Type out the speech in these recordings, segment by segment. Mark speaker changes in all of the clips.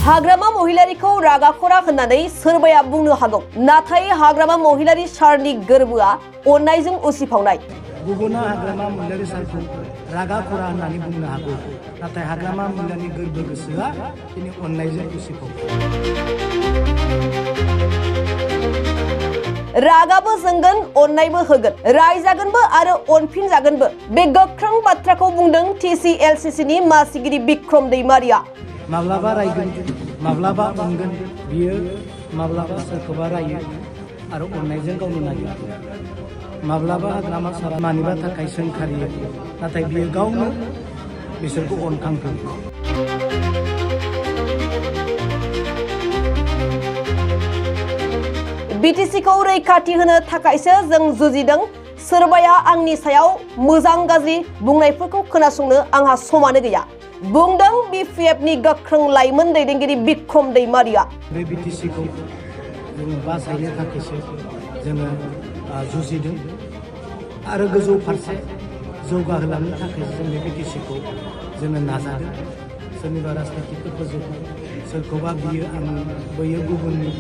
Speaker 1: हाग्रामा महिलारिखौ रागा खरा होननानै सोरबाया बुंनो हागौ, नाथाय हाग्रामा महिलारि सारनि गोरबोआ अननायजों उसिफावनाय।
Speaker 2: गुबुना हाग्रामा महिलारि सारखौ रागा खरा होननानै बुंनो हागौ, नाथाय हाग्रामा महिलानि गोरबो गोसोआ दिनै अननायजों उसिफावो।
Speaker 1: रागाबो जोंगोन, अननायबो होगोन, रायजागोनबो आरो अनफिनजागोनबो। बे गोख्रों बाथ्राखौ बुंदों TCLCCनि मासिगिरि बिक्रम दैमारिया।
Speaker 2: माब्लाबा रायगोन, माब्लाबा अनगोन, बियो माब्लाबा सोरखौबा रायो आरो अननायजों गावनो नागिरो। माब्लाबा हाग्रामा सारा मानिबा थाखाय सोंखारियो, नाथाय बियो गावनो बिसोरखौ अनखांफिनो।
Speaker 1: BTCखौ रैखाथि होनो थाखायसो जों जुजिदों। सोरबाया आंनि सायाव मोजां गाज्रि बुंनायफोरखौ खोनासंनो आंहा समानो गैया, बुंदों BPFनि गोख्रों लाइमोन दैदेनगिरि बिक्रम दैमारिया।
Speaker 2: बे BTCखौ जोङो बासायनो थाखायसो जोङो जुजिदों आरो गोजौ फारसे जौगाहोलांनो थाखायसो जों बे BTCखौ जोङो नाजादों। सोरनिबा राजनितिखौ फोजोबनो, सोरखौबा बियो आंनि, बैयो गुबुननि,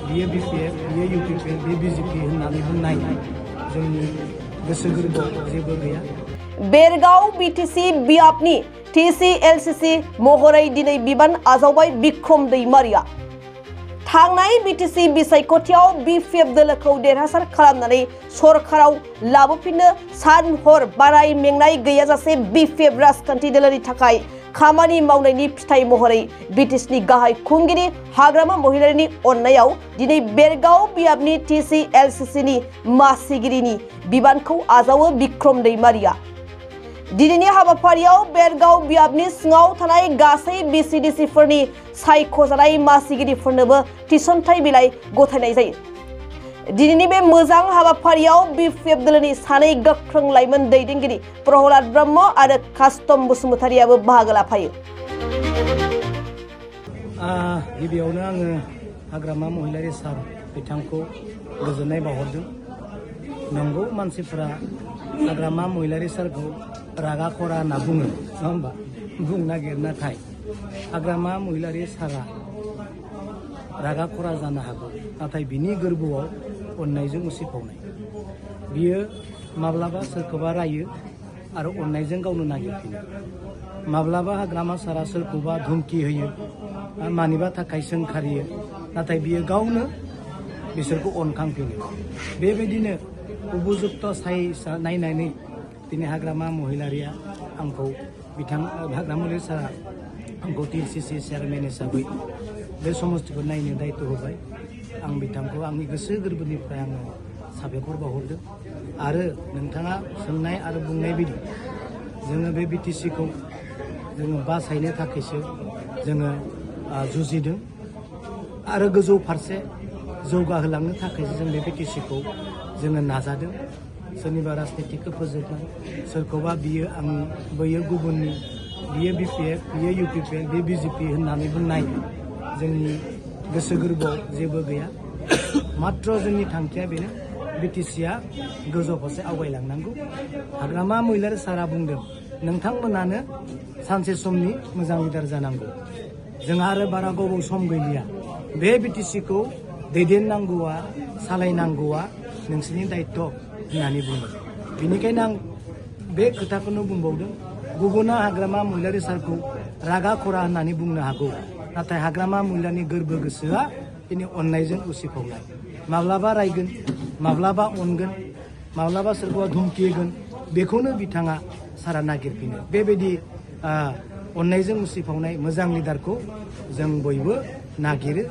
Speaker 2: बियो BPF, बियो UPP, बे BJP होननानै बुंनाय जोंनि गोसो गोरबोआव जेबो गैया।
Speaker 1: बेरगाव BTC बियाबनि TCLCC महरै दिनै बिबान आजावबाय बिक्रम दैमारिया। थांनाय BTC बिसायख'थियाव BPF दोलोखौ देरहासार खालामनानै सरकाराव लाबोफिननो सान हर बाराय मेंनाय गैयाजासे BPF राजखान्थि दोलोनि थाखाय खामानि मावनायनि फिथाइ महरै BTCनि गाहाय खुंगिरि हाग्रामा महिलारिनि अननायाव दिनै बेरगाव बियाबनि TCLCCनि मासिगिरिनि बिबानखौ आजावो बिक्रम दैमारिया। दिनैनि हाबाफारियाव बेरगाव बियाबनि सिङाव थानाय गासै BCDCफोरनि सायख'जानाय मासिगिरिफोरनोबो थिसनथाइ बिलाइ गथायनाय जायो। दिनैनि बे मोजां हाबाफारियाव BPF दोलोनि सानै गोख्रों लाइमोन दैदेनगिरि प्रहलाद ब्रह्म आरो कास्तम बसुमतारियाबो बाहागो लाफायो।
Speaker 2: गिबियावनो आङो हाग्रामा महिलारि सार बिथांखौ गोजोननाय बावहरदों। नंगौ, मानसिफोरा हाग्रामा महिलारि सारखौ रागा खरा होनना बुङो, नङा होमबा? बुंनो नागिर, नाथाय हाग्रामा महिलारि सारा रागा खरा जानो हागौ, नाथाय बिनि गोरबोआव अननायजों उसिफावनाय। बियो माब्लाबा सोरखौबा रायो आरो अननायजों गावनो नागिरफिनो। माब्लाबा हाग्रामा सारा सोरखौबा धुमखि होयो, मानिबा थाखाय सोंखारियो, नाथाय बियो गावनो बिसोरखौ अनखांफिनो। बेबायदिनो उपजुक्त सायसा नायनानै दिनै हाग्रामा महिलारिया आंखौ हाग्रामा महिलारि सारा आंखौ TCC चेयारमेन हिसाबै बे समस्थिखौ नायनो दायित्व होबाय। आं बिथांखौ आंनि गोसो गोरबोनिफ्राय आङो साबायखर बावहरदों। आरो नोंथाङा सोंनाय आरो बुंनाय बायदि जोङो बे BTCखौ जोङो बासायनो थाखायसो जोङो जुजिदों आरो गोजौ फारसे जौगाहोलांनो थाखायसो जों बे BTCखौ जोङो नाजादों। सोरनिबा राजनितिखौ फोजोबनो, सोरखौबा बियो आंनि, बैयो गुबुननि, बियो BPF, बियो UPP, बे BJP होननानै बुंनाय जोंनि गोसो गोरबोआव जेबो गैया। मात्र जोंनि थांखिया बेनो, BTCआ गोजौ फारसे आवगायलांनांगौ। हाग्रामा महिलारि सारा बुंदों, नोंथांमोनानो सानसे समनि मोजां लिडार जानांगौ। जोंहा आरो बारा गोबाव सम गैलिया। बे BTCखौ दैदेननांगौआ, सालायनांगौआ नोंसोरनि दायित्व होननानै बुङो। बेनिखायनो आं बे खोथाखौनो बुंबावदों, गुबुना हाग्रामा महिलारि सारखौ रागा खरा होननानै बुंनो हागौ, नाथाय हाग्रामा महिलानि गोरबो गोसोआ दिनै अननायजों उसिफावनाय। माब्लाबा रायगोन, माब्लाबा अनगोन, माब्लाबा सोरखौबा धुमखि होगोन, बेखौनो बिथाङा सारा नागिरफिनो। बेबायदि अननायजों उसिफावनाय मोजां लिडारखौ जों बयबो नागिरो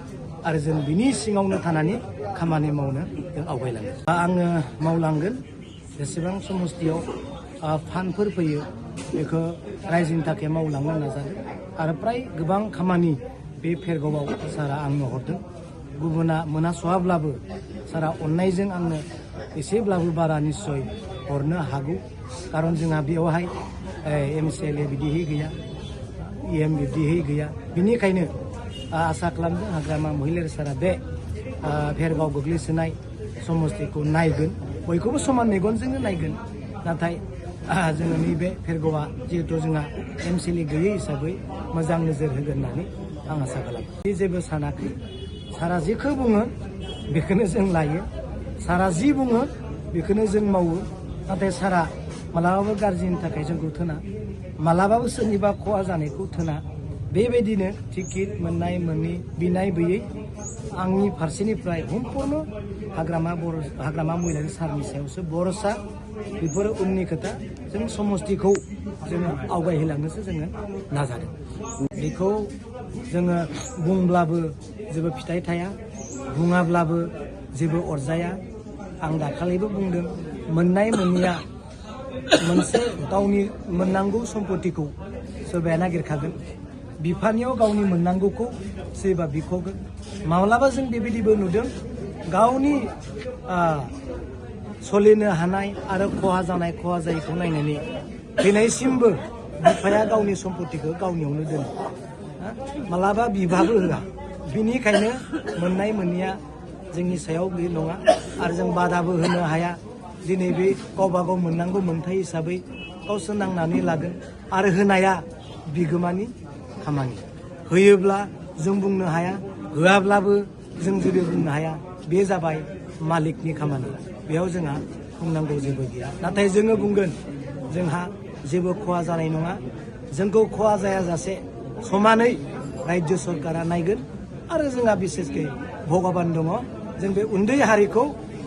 Speaker 2: आरो जों बिनि सिङावनो थानानै खामानि मावनो जों आवगायलाङो। आङो मावलांगोन। जेसेबां समस्थियाव फान्डफोर फैयो बेखौ रायजोनि थाखाय मावलांनो नाजादों आरो फ्राय गोबां खामानि बे भेरगावआव सारा आंनो हरदों। गुबुना मोनास'हाब्लाबो सारा अननायजों आंनो एसेब्लाबो बारा निस्सय हरनो हागौ, खारन जोंहा बेवहाय MCLA बिदिहै गैया, EM बिदिहै गैया। बिनिखायनो आसा खालामदों हाग्रामा महिलारि सारा बे भेरगाव गोग्लैसोनाय समस्थिखौ नायगोन, बयखौबो समान मेगनजोंनो नायगोन। नाथाय जोङो नैबे भेरगावआ जिहेतु जोंहा MCLA गैयै हिसाबै मोजां नोजोर होगोन होननानै आं आसा खालामो बे जेबो सानाखै सारा जेखौ बुङो बेखौनो जों लायो सारा जि बुङो बेखौनो जों मावो नाथाय सारा मालाबाबो गाज्रिनि थाखाय जोंखौ थोना मालाबाबो सोरनिबा खहा जानायखौ थोना बेबायदिनो टिकेट मोननाय मोनि बिनाय गैयै आंनि फारसेनिफ्राय सम्पूर्ण हाग्रामा महिलारि सारनि सायावसो भरोसा बेफोरो उननि खोथा जों समस्थिखौ जोङो आवगायहोलांनोसो जोङो नाजादों बेखौ जोङो बुंब्लाबो जेबो फिथाइ थाया बुङाब्लाबो जेबो अरजाया आं दाखालिबो बुंदों मोननाय मोनिया मोनसे गावनि मोननांगौ सम्पतिखौ सोरबाया नागिरखागोन बिफानियाव गावनि मोननांगौखौ सोरबा बिख'गोन माब्लाबा जों बेबायदिबो नुदों गावनि सोलिनो हानाय आरो खहा जायैखौ नायनानै दिनैसिमबो बिफाया गावनि सम्पतिखौ गावनियावनो दोनो मालाबा बिबाबो होआ बिनिखायनो मोननाय मोनिया जोंनि सायाव बे नङा आरो जों बादाबो होनो हाया दिनै बे गावबा गाव मोननांगौ मोनथाय हिसाबै गावसोर नांनानै लागोन आरो होनाया बिगोमानि खामानि होयोब्ला जों बुंनो हाया होआब्लाबो जों जेबो बुंनो हाया बे जाबाय मालिकनि खामानि बेयाव जोंहा बुंनांगौ जेबो गैया नाथाय जोङो बुंगोन जोंहा जेबो खहा जानाय नङा जोंखौ खहा जायाजासे समानै रायजो सरकारा नायगोन आरो जोंहा बिसेसकै भगबान दङ जों बे उन्दै हारिखौ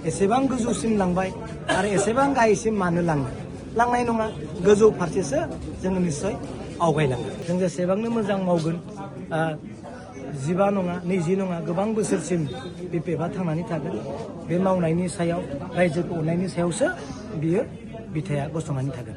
Speaker 2: एसेबां गोजौसिम लांबाय आरो एसेबां गाहायसिम मानो लांनाय नङा गोजौ फारसेसो जोङो निस्सय आवगायलांगोन जों जेसेबांनो मोजां मावगोन 15 नङा 20 नङा गोबां बोसोरसिम बे पेपआ थांनानै थागोन बे मावनायनि सायाव रायजोखौ अननायनि सायावसो बियो बिथाया गसंनानै थागोन